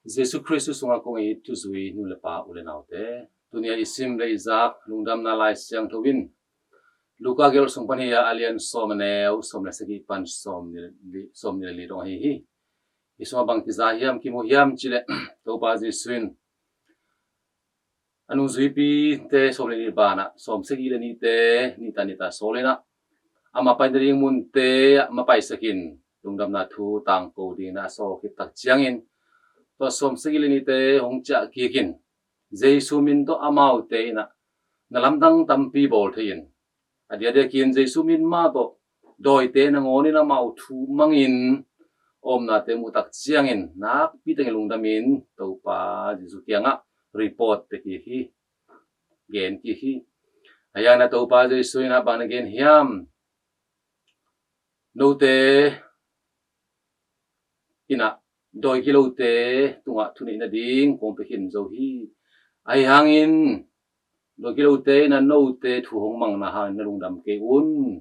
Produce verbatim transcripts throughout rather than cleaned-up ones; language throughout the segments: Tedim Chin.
Jesu Khrist sungah kong it thuzui nu le pa, u le naute, tuni a i sim le i zak lungdamna Lai Siangtho in Luka gelh sung pan hi a, a lian sawm, a neu sawm le sagih pan sawm nih le li, sawm nih le li dong ahi hi. Hi sungah bang kiza hiam, kimu hiam cih leh Topa Jesu in a nungzuipite sawm le nih banah sawm sagih le nihte nihta nihta sawl in ah, ama pai nading munte ah mapaisak in lungdamna thu tangko dingin a sawl khit tak ciangin, tua sawm sagih le nihte hong ciah kik in, Jesu min tawh amaute in ah na lamdang tampi bawl thei in, a diakdiakin Jesu min mah tawh dawite nangawn in amau thu mangin a omnate muh tak ciangin nakpi takin lungdamin Topa Jesu kiangah report pia kik hi, gen kik hi. Ahi hangin ah Topa Jesu in ah bang na gen hiam? Note in ah dawi gilote tungah thuneih nading kong pia khin zo hi. Ahi hangin dawi gilote in ah note thu hong mangna hangin na lungdam kei un.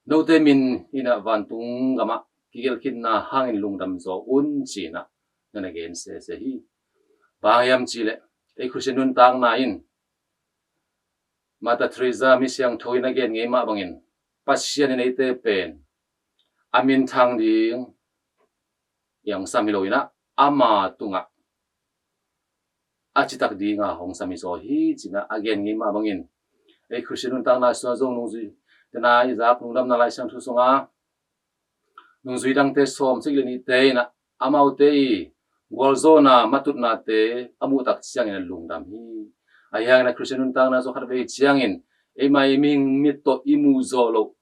Note min in ah vantung gamah kigelh khinna hangin lungdam zaw un, ci-in ah na na gen sese hi. Bang hiam cih leh ei Khristian nuntakna in Mother Teresa mi siangtho in a gen ngei mah bangin Pasian in eite pen a minthang ding i hong sam hi lo in ah, ama tungah a citak dinga hong sam hi zaw hi, ci-in ah a gen ngei mah bangin ei Khristian nuntakna sungah zong nungzui, tena i zak lungdamna Lai Siangtho sungah nungzui dangte sawm sagih le nihte in ah amaute i gualzawhna matutnate a muh tak ciangin a lungdam hi. Ahi hangin ah Khristian nuntakna sungah khatvei ciangin eima i mihing mit tawh i muh zawh loh,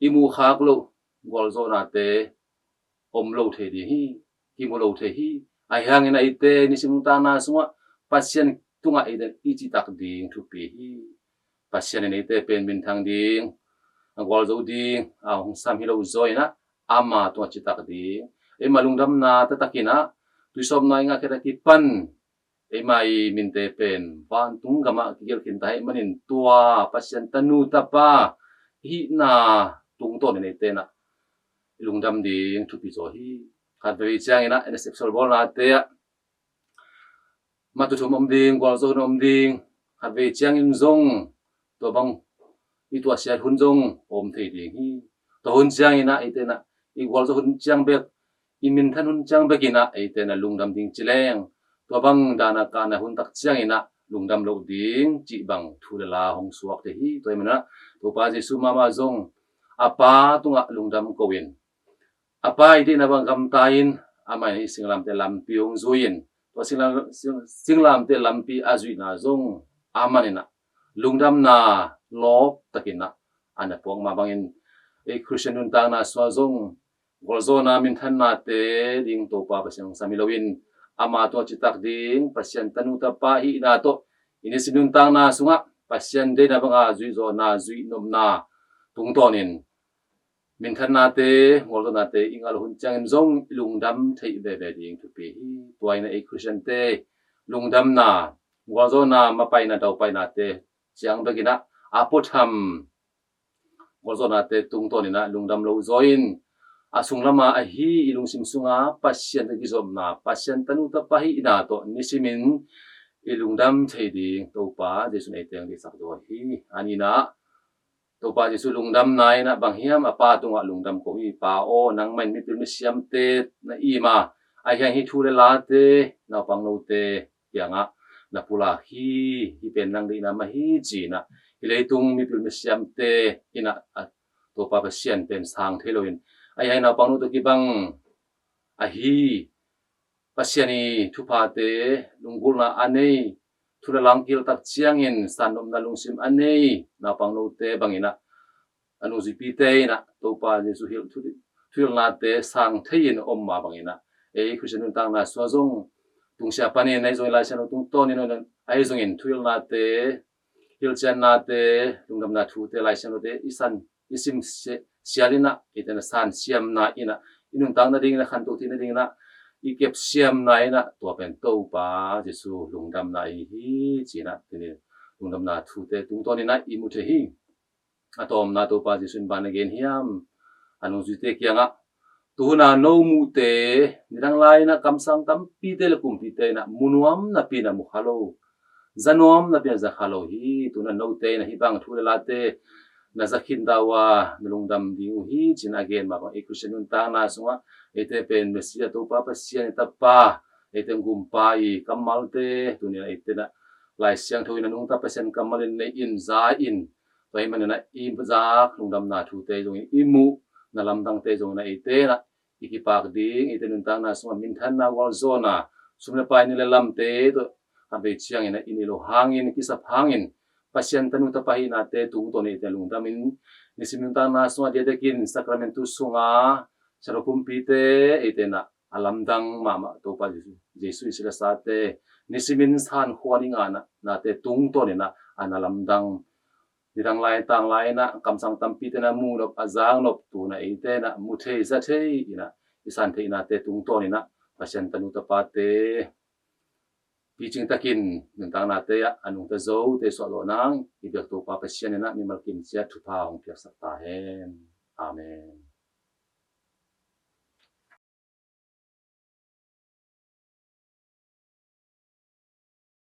i muh khak loh gualzawhnate om lo thei ding hi, kimu lo thei hi. Ahi hangin ah eite nisim nuntakna sungah Pasian tungah eite i citak ding thupi hi. Pasian in eite pen minthang ding, a gualzo ding a hong sam hi lo zaw in ah, ama tungah citak ding, eima lungdamna taktak in ah tuisawpna i ngah khit a kipan eima i minte pen vantung gamah kigelh khin ta ahih manin tua Pasian tanu tapa hihna tungtawnin eite in ah i lungdam ding thupi zaw hi. Khatvei ciangin ah N S F sawlbawlnate ah matu thum om ding, gualzo hun om ding, khatvei ciangin zong tua bang i tuahsiat hun zong om thei ding hi. Tua hun ciangin ah eite in ah i gualzo hun ciang bek, i minthan hun ciang bek in ah eite in ah lungdam ding ci leng, tua bang dan a kahna hun tak ciangin ah lungdam loh ding cih bang thu le la hong suak thei hi. Tua ahih manin ah Topa Jesu mahmah zong a Pa tungah lungdam ko in, a Pa i deihna bang gamta in, amah in i singlamteh lampi hong zui in, tua singlam, sing, singlamteh lampi a zuihna zong amah in ah lungdamna lawp takin ah a na puak mah bangin ei Khristian nuntakna sungah zong gualzawhna minthannate ding Topa Pasian hong sam hi lo in, ama tungah citak ding Pasian tanu tapa hihna tawh i nisim nuntakna sungah Pasian deihna banga zuih zawhna, zuih nopna tungtawnin minthannate, gualzawhnate i ngah loh hun ciangin zong i lungdam theih veve ding thupi hi. Tua in ah ei Khristiante lungdamna, gualzawhna mapaina, daupainate ciang bek in ah a puatham gualzawhnate tungtawnin ah lungdam lo zaw in, a sunglam a ahi i lungsim sunga Pasian tawh kizopna, Pasian tanu tapa hihna tawh nisimin i lungdam thei ding Topa Jesu in eite hong deihsak zaw hi. A nihna ah Topa Jesu lungdamna in ah bang hiam? A Pa tungah lungdam ko hi. Pa aw, nangmah in mipil misiamte na im a, ahi hangin hih thu le late naupang note kiangah na pulak hi. Hih pen nang deihna mah hi, ci-in ah hih leitung mipil misiamte in ah, a, Topa Pasian pen sang thei loin, ahi hangin naupang note kibang ahi Pasian i thuphate lunggulhna a nei, thu le la hong kihel tak ciangin sannopna lungsim a nei naupang note bangin ah, a nungzuipite in ah Topa Jesu hilh thu, thuhilhnate sang thei in om mah bangin ah, ei Khristian nuntakna sungah zong tungsiah panin ahi zongin Lai Siangtho tungtawnin ahi zongin thuhilhnate, hilhciannate, lungdamna thute, Lai Siangthote i san, i sim si-, sial in ah, eite in ah san siamna in ah, i nuntak nadingin ah, khantoh theih nadingin ah i kep siamna in ah, tua pen Topa Jesu lungdamna ahi hi, ci-in ah tuni lungdamna thute tungtawnin ah i mu thei hi. A tawpna, Topa Jesu in bang na gen hiam? A nungzuite kiangah Tuhuna no muhte, nidang lai-in ah kamsang tampite le kumpite in ah mu nuam napi-in ah mu kha lo, za nuam napi-in ah za kha lo hi. Tuhuna note in ah hih bang thu le late na za khin dah uh a, na lungdam ding uh hi, ci-in a gen mah bang, ei Khristian nuntakna sungah eite pen Messiah Topa Pasian i tapa, eite gumpa i kammalte tuni-in ah eite in ah Lai Siangtho in a nungta Pasian kammal in nei in, za in, tua ahih manin ah i zak lungdamna thute zongin, i muhna lamdangte zongin ah eite in ah i kipak ding, eite nuntakna sungah minthanna, gualzawhna, sum le pai, ni le lamte tawh khatvei ciangin ah i neih loh hangin, kisap hangin Pasian tanu tapa hihnate tungtawnin eite lungdamin, nisim nuntakna sungah diakdiakin Sacramentu sunga siangtho kumpite eite in ah a lamdang mahmah Topa Jesu, Jesu i silasate nisimin sankhua ni ngah nate tungtawnin ah a na lamdang, nidang lai tang lai-in ah kamsang tampite in ah mu nop, a zak nop, tuhuna eite in ah mu thei, za thei in ah i san theihnate tungtawnin ah Pasian tanu tapate picing takin nuntaknate ah a nungta zote suahzawh nang i biak Topa Pasian in ah mimal kim ciat thupha hong piaksak ta hen. Amen.